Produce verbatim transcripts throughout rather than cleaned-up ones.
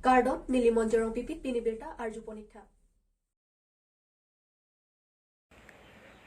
Kardom, neli Monjorong Pipit, pini birta arjupon ik tha.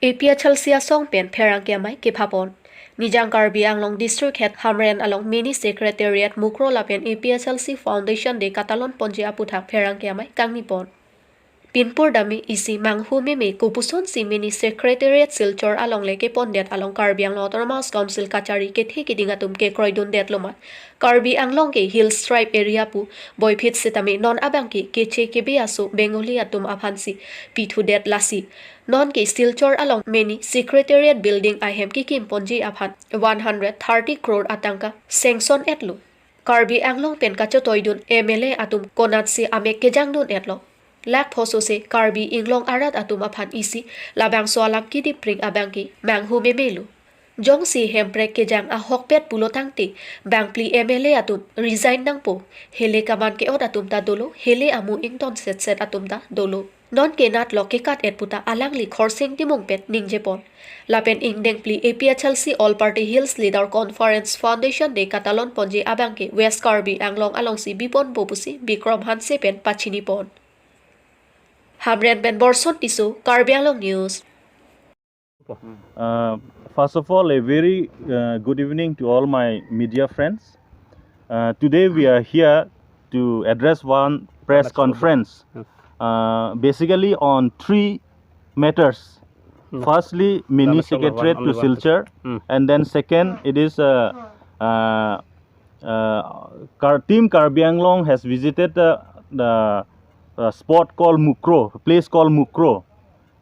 A P H L C asong pen pherangke amei kephapon. Nijang Karbi Anglong District Head Hamren along Mini Secretariat Mukroh lapen A P H L C Foundation Day katalon ponji aputhak pherangke amei kangnipon. Pinpur dami isi manghu meme kopusonsi Mini Secretariat Silchar along le kepondet along Karbi Anglong Autonomous Council kachari kethe keding atum kekroidundet loma. Karbi Anglong ke Hills Tribe area pu boiphit setame non abang ke keche kebe aso Bengali atum aphansi pithudet lasi. Non ke Silchar along Mini Secretariat Building ahem kekim ponji aphan one hundred thirty crore atangka sanction etlo. Karbi Anglong pen kachetoidun M L A atum konatsi amek kejangdun etlo. Lak phoso se Karbi Anglong arat atum aphan isi labangso alam kidipring abang ke manghu memelo. Jongsi hemprek kejang ahokpet pulo tangte, bangphli M L A atum resign nangpo, hele kaman ke-ot atum ta dolo, hele amu ington setset atum ta dolo. Non ke natlo kekat et puta alangli Khorsing Timung pen ningjepon. Lapen ingdeng phli A P H L C All Party Hills Leader Conference Foundation Day katalon ponji abang ke West Karbi Anglong alongsi biponpo pusi Bikram Hanse pen pachinipon. Hamren pen Borson Tisso, Karbi Anglong News. Uh, first of all, a very uh, good evening to all my media friends. Uh, today we are here to address one press conference, uh, basically on three matters. Firstly, Mini Secretariat to Silchar, and then second, it is uh, uh, uh, Kar- Team Karbi Anglong has visited uh, the uh, spot called Mukroh, a place called Mukroh,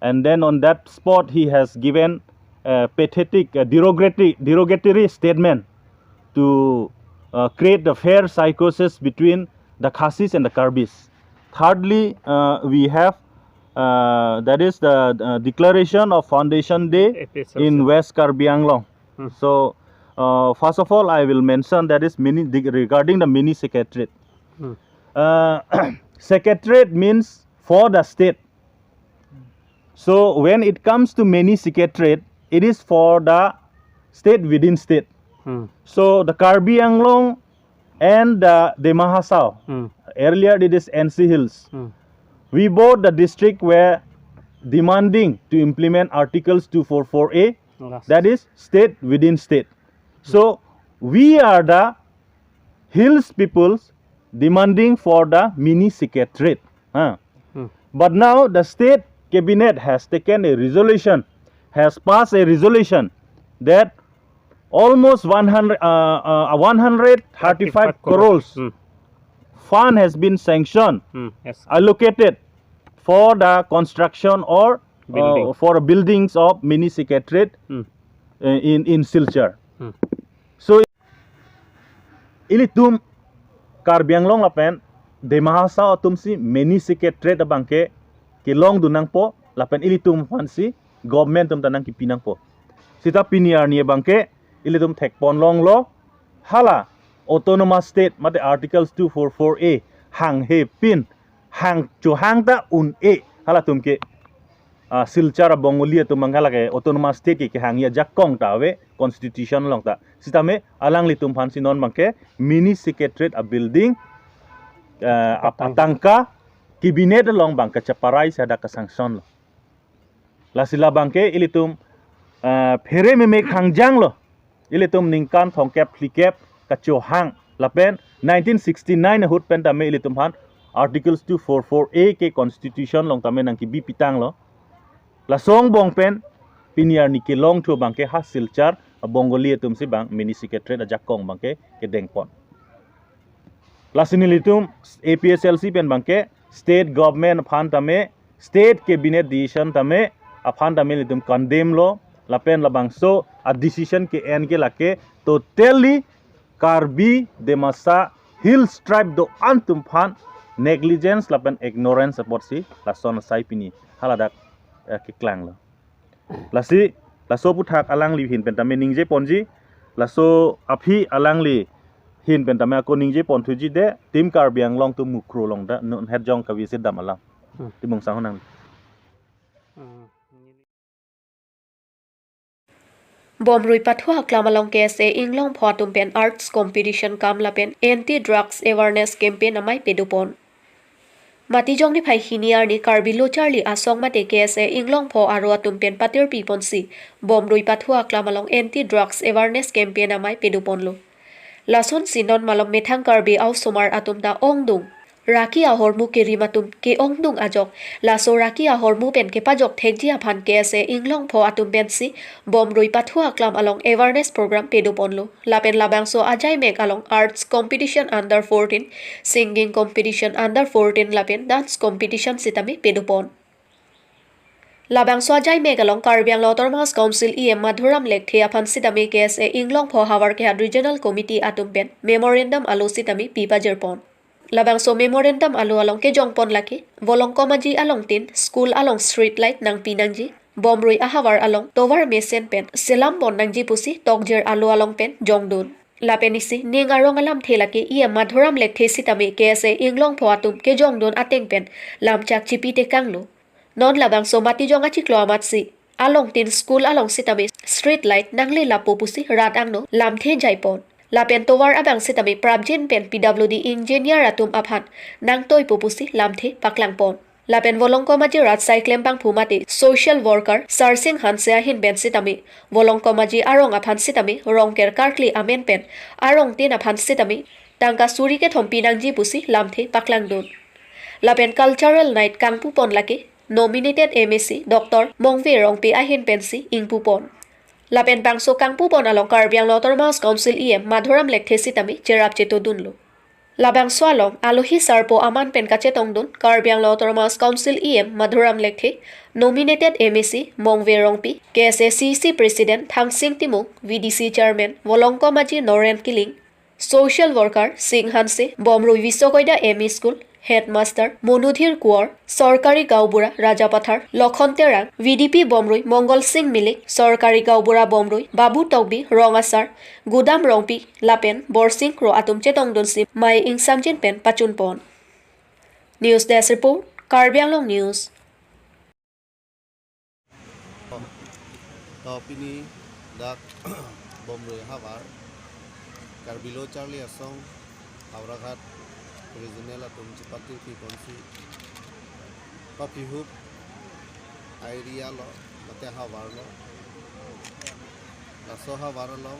and then on that spot he has given a pathetic, a derogatory, derogatory statement to uh, create the fair psychosis between the Khasis and the Karbis. Thirdly, uh, we have uh, that is the uh, declaration of Foundation Day in West Karbi Anglong. So, uh, first of all, I will mention that is mini, regarding the mini secretariat. Uh, secretariat means for the state. So when it comes to mini secretariat, it is for the state within state. So the Karbi Anglong and the Dima Hasao, earlier it is N C Hills. We both the district were demanding to implement Articles two four four A, that is state within state. So we are the hills peoples demanding for the mini secretariat. Huh? But now the state cabinet has taken a resolution, has passed a resolution that almost one hundred, uh, uh, one hundred thirty-five crores fund has been sanctioned, allocated for the construction or uh, for buildings of mini secretariat uh, in, in Silchar. So ilitum Karbi Anglong lapen Dima Hasao atumsi mini secretariat abangke kelongdun nangpo lapen ilitum aphansi government atum ta nangkipi nangpo. Sita pini arni abangke ilitum thekpon longlo, hala autonomous state mate Articles two four four A hanghe pin hang chohang ta un-e, halatum ke uh, Silchar a Bengali atum abang hala ke autonomous state ke kehangji ajakong ta ave constitution along ta. Sitame alanglitum aphansi non abangke mini secretariat a building uh, atangka cabinet along abang kacheparai si hadak ke-sanction lo. Lasi labangke ilitum uh, phere memek hangjang lo. Ilitum ningkan thomkep phlikep kachohang lapen nineteen sixty-nine ahut pen tame ilitum aphan Articles two four four A ke constitution along tame nangkibi pitanglo. Laso angbong pen pini arni kelongthu abangke ha Silchar a Bengali atumsi abang mini secretariat ajakong abangke kedengpon. Lasi nelitum A P H L C pen abangke state government aphan tame, state cabinet decision tame aphan tame nelitum condemn lo, lapen labangso a decision ke-en ke lake totally Karbi Dimasa Hills Tribe do-an atum aphan negligence lapen ignorance apotsi lason asai pini haladak eh, keklanglo. Lasi laso aputhak alangli ahin pen tame ningjeponji, laso aphi alangli ahin pen tame ako ningjeponthuji de, Team Karbi Anglong atum Mukroh along ta non het jong kavisi dam alam. Hmm. Timung sang honang. Hmm. Bomrui Pathua Aklam along K S A Inglongpho atum pen arts competition kam lapen anti drugs awareness campaign amei pedopon. Matijong niphai hini arni Karbi Locharli Asong mate K S A Inglongpho aro atum pen patirpi ponsi Bomrui Pathua Aklam along anti drugs awareness campaign amei pedoponlo. Lasonsi non malom methang Karbi aosomar atum ta ongdung raki ahormu kerim atum ke-ongdung ajok, laso raki ahormu pen kepajok thekji aphan K S A Inglongpho atum pensi Bomrui Pathua Aklam along awareness program pedoponlo. Lapen labangso ajaimek along arts competition under fourteen, singing competition under fourteen lapen dance competition sitame pedopon. Labangso ajaimek along Karbi Anglong Autonomous Council E M Madhuram Lekthe aphan sitame K S A Inglongpho Havar Kehat Regional Committee atum pen memorandum alo sitame pipajirpon. Labangso memorandum alo along kejongpon lake, Volongkom Aji alongtin school along street light nangpi nangji, Bomrui ahavar along tovar mesen pen selampon nangji pusi tokjir alo along pen jongdun. Lapen isi ning arong alamthe lake E M Madhuram Lekthe sitame K S A Inglongpho atum kejongdun ateng pen lamchak chipi tekanglo. Non labangso Matijong achiklo amatsi alongtin school along sitame street light nangle lapu pusi rat angno lamthe jaipon. Lapen tovar abang sitame prapjin pen P W D engineer atum aphan nangtoipo pusi lamthe paklangpon. Lapen Volongkom Aji rat Saiklem Bangphu mate social worker Sarsing Hanse ahin pen sitame Volongkom Aji arong aphan sitame Rongker Karkli amen pen arongtin aphan sitame tangka suri kethom pi nangji pusi lamthe paklangdun. Lapen cultural night kangpupon lake nominated M A C Doctor Mongve Rongpi ahin pensi ingpupon. Lapen bangso kangpupon along Karbi Anglong Autonomous Council E M Madhuram Lekthe sitame cherap chetodunlo. Labangso along alohi sarpo aman pen kachetongdun Karbi Anglong Autonomous Council E M Madhuram Lekthe, nominated M A C Mongve Rongpi, K S A C C President Thangsing Timung, V D C Chairman Volongkom Aji Noren Killing, social worker Sing Hanse, Bomrui Visokoida M E School headmaster Monudhir Kuar, Sorkari Gaonbura Rajapathar Lokhon Terang, V D P Bomrui Mongol Sing Milik, Sorkari Gaonbura Bomrui Babu Tokbi Rong Asar, Gudam Rongpi lapen Borsing Kro atum chetongdunsi mei ingsamjin pen pachunpon. News Desk Report, Karbi Anglong News. To pini dak Bomrui havar Karbi Locharli Asong Howraghat Regional atum chepatirpi ponsi papihup area lo mate havar lo, laso havar along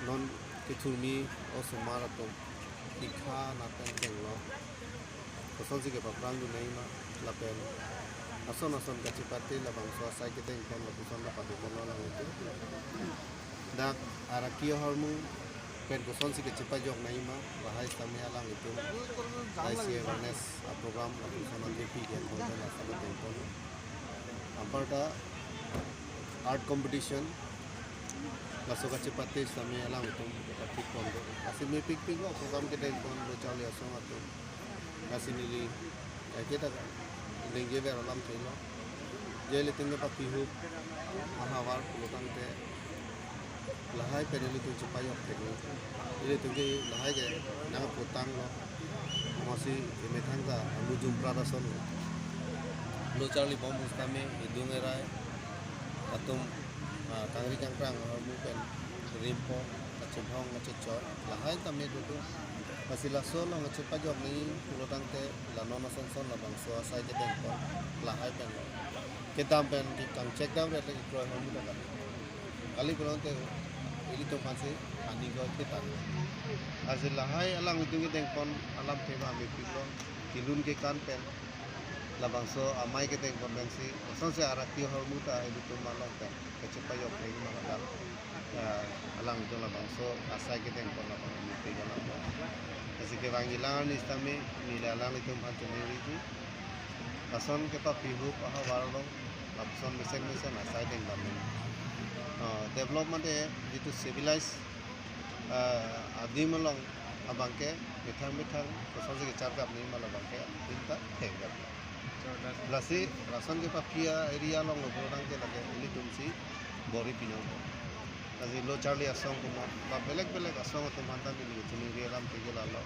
non kethurmi osomar atum ikha napen kenglo kosonsi kepaprang dun nangji ma lapen ason ason kachepate labangso asai kedengpon lapuson lapadopon lo alanglitum. Dak araki ahormu pen kosonsi kachepajok nangji ma lahai sitame alanglitum laisi awareness a-program lapuson athepi ke pen lason dengpon. Anparta art competition laso kachepate sitame alanglitum pathik pon do. Lasi mepikpik lo program kedengpon Locharli Asong atum. Lasi neli, eh, kita dengge ver alamthe lo. Je ilitum ke papihup ahavar pulotangte lahai pen ilitum chepajok thek lo. Ilitum ke lahai ke nangputang lo. Masi kemethang ta amu jumpra ta son lo. Locharli bom sitame idung erai atum, ah, kangri kangkrang ahormu pen rimpo kachimhong kachechor lahai tame dudu. Lasi laso along chepajok nangji pulotangte la non ason son labangso asai kedengpon lahai pen lo. Kedam pen kekangchek dam ret le kekroi ahormu ta kali. Kali pulotangte ilitum aphansi ani goi ketan. Lasi lahai alanglitum kedengpon alamthe ma mepik lo, kelun kekan pen labangso amei kedengpon pensi kosonsi araki ahormu ta ilitum along pen kachepajok nangji ma ladak, eh, alanglitum labangso asai kedengpon labang mepik alam. Lasi kevangji alang arni sitame neli alanglitum aphan chiningri ji. Lason kepapihup ahavar along lapuson mesen mesen asai dengdam nangji. Ah, development e jitu civilized, ah, adim along abangke methang methang kosonsi kechargap nangji ma labangke adim ta thekgap. Lasi lason kepapi a-area along lo pulotangte lake ilitumsi bor-i pinong. Lasi Locharli Asong atum ba belek belek asong atum aphan ta neli chiningri alamthe ke lalo.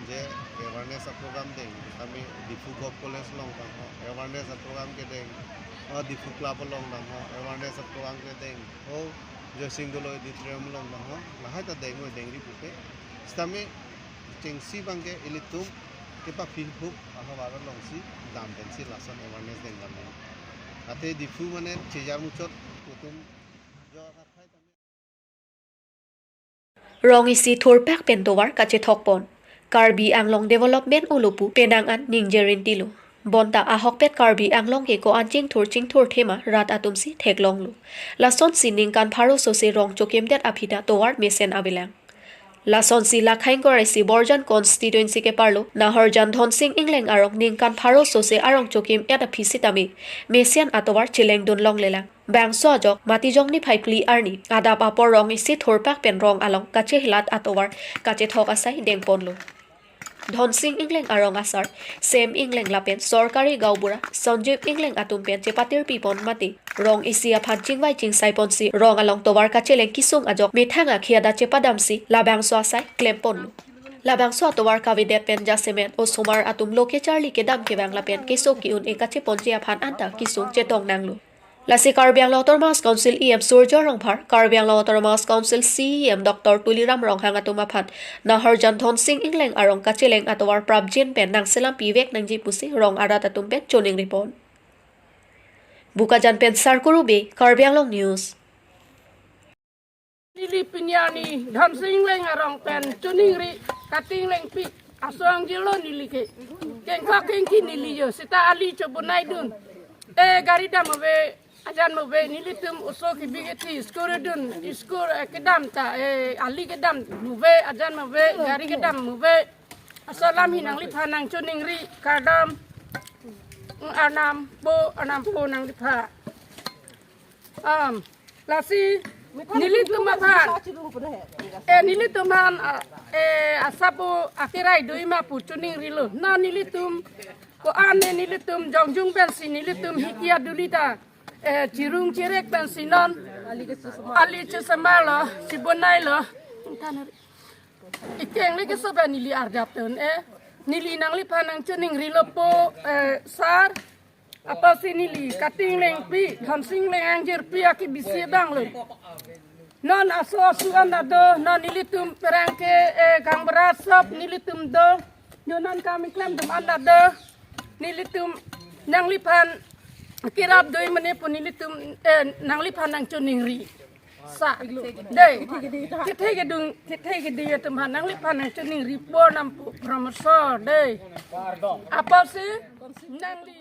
Je awareness a-program deng, kami Diphu Govt College along tangho awareness a-program kedeng, o Diphu Club along tangho awareness a-program kedeng, o Joysing Doloi Auditorium along tangho, lahai ta deng noi dengri puke. Sitame chengsi abangke ilitum kepaphi hup ahavar alongsi dam pensi lason awareness deng dam. Ate Diphu mane chejar muchot atum jo akhai tame. Rong isi thurpak pen tovar kachethok pon. Karbi Anglong development olo pu penang an ningje rinti lo. Bonta ahokpet Karbi Anglong ke ko-an chingthur chingthurthe ma rat atum si theklong lo. Lasonsi ningkan pharo sose rong chokimdet aphi ta tovar mesen avelang. Lasonsi la khaing korai si Borjan constituency keparlo Nahorjan Dhonsing Engleng arong ningkan pharo sose arong chokimdet aphi sitame mesen atovar chelengdun longlelang. Bangso ajok Matijong niphai phli arni adap apor rong isi thurpak pen rong along kachehilat atovar kachethok asai dengponlo. Dhonsing Engleng arong asar Sem Engleng lapen sorkari gaonbura Sanjib Engleng atum pen chepatirpi pon mate rong isi aphan chingvai chingsai ponsi rong along tovar kacheleng kesung ajok methang akhei adak chepadamsi labangso asai klemponlo. Labangso atovar kavedet pen jasemet osomar atum lo kecharli kedam kevang lapen keso ke-un-e kacheponji aphan anta kesung chetong nanglo. Lasi Karbi Anglong Autonomous Council E M Surjya Rongphar, Karbi Anglong Autonomous Council C E M Doctor Tuliram Ronghang atum aphan Nahorjan Dhonsing Engleng arong kacheleng atovar prapjin pen nangselam pivek nangji pusi rong arat atum pen choningripon. Bokajan pen Sarkuru Bey, Karbi Anglong News. Neli pini arni Dhonsing Engleng arong pen choningri, Kating Lengpi aso angjirlo neli ke. Kengkok kengki neli jo, seta ali chobonaidun. Eh, gari dam ave, ajan ave, nelitum oso kebi kethi school dun, school, eh, kedam ta, eh, ali kedam ave, ajan ave, gari kedam ave. Aso alam hi nangliphan nangchoningri, kardom, arnam po, arnam po nangliphan. Um, lasi nelitum aphan, eh, nelitum aphan, ah, eh, asapo akirai do-i ma pu choningrilo. Na nelitum ko-an, eh, nelitum jongjung pensi nelitum hiki aduli ta, eh, chirung chirek pensi non ali chosomar lo, chibonailo. Ikeng le keso pen neli arjap ton, eh, neli nangliphan nangchoningrilo po, eh, sar. Apotsi neli Kating Lengpi, Dhonsing Engleng angjirpi akebisi abang lo. Non aso asu anda do, non nelitum perang ke, eh, kang berat sop nelitum do. Non kam keklem atum anda do. Nelitum nangliphan kerap do-i mane pu nelitum, eh, nangliphan nangchoningri. Sa. Dei. Kethe kedung, kethe kedi atum aphan nangliphan nangchoningri po arnam po promoso dei. Apotsi nangli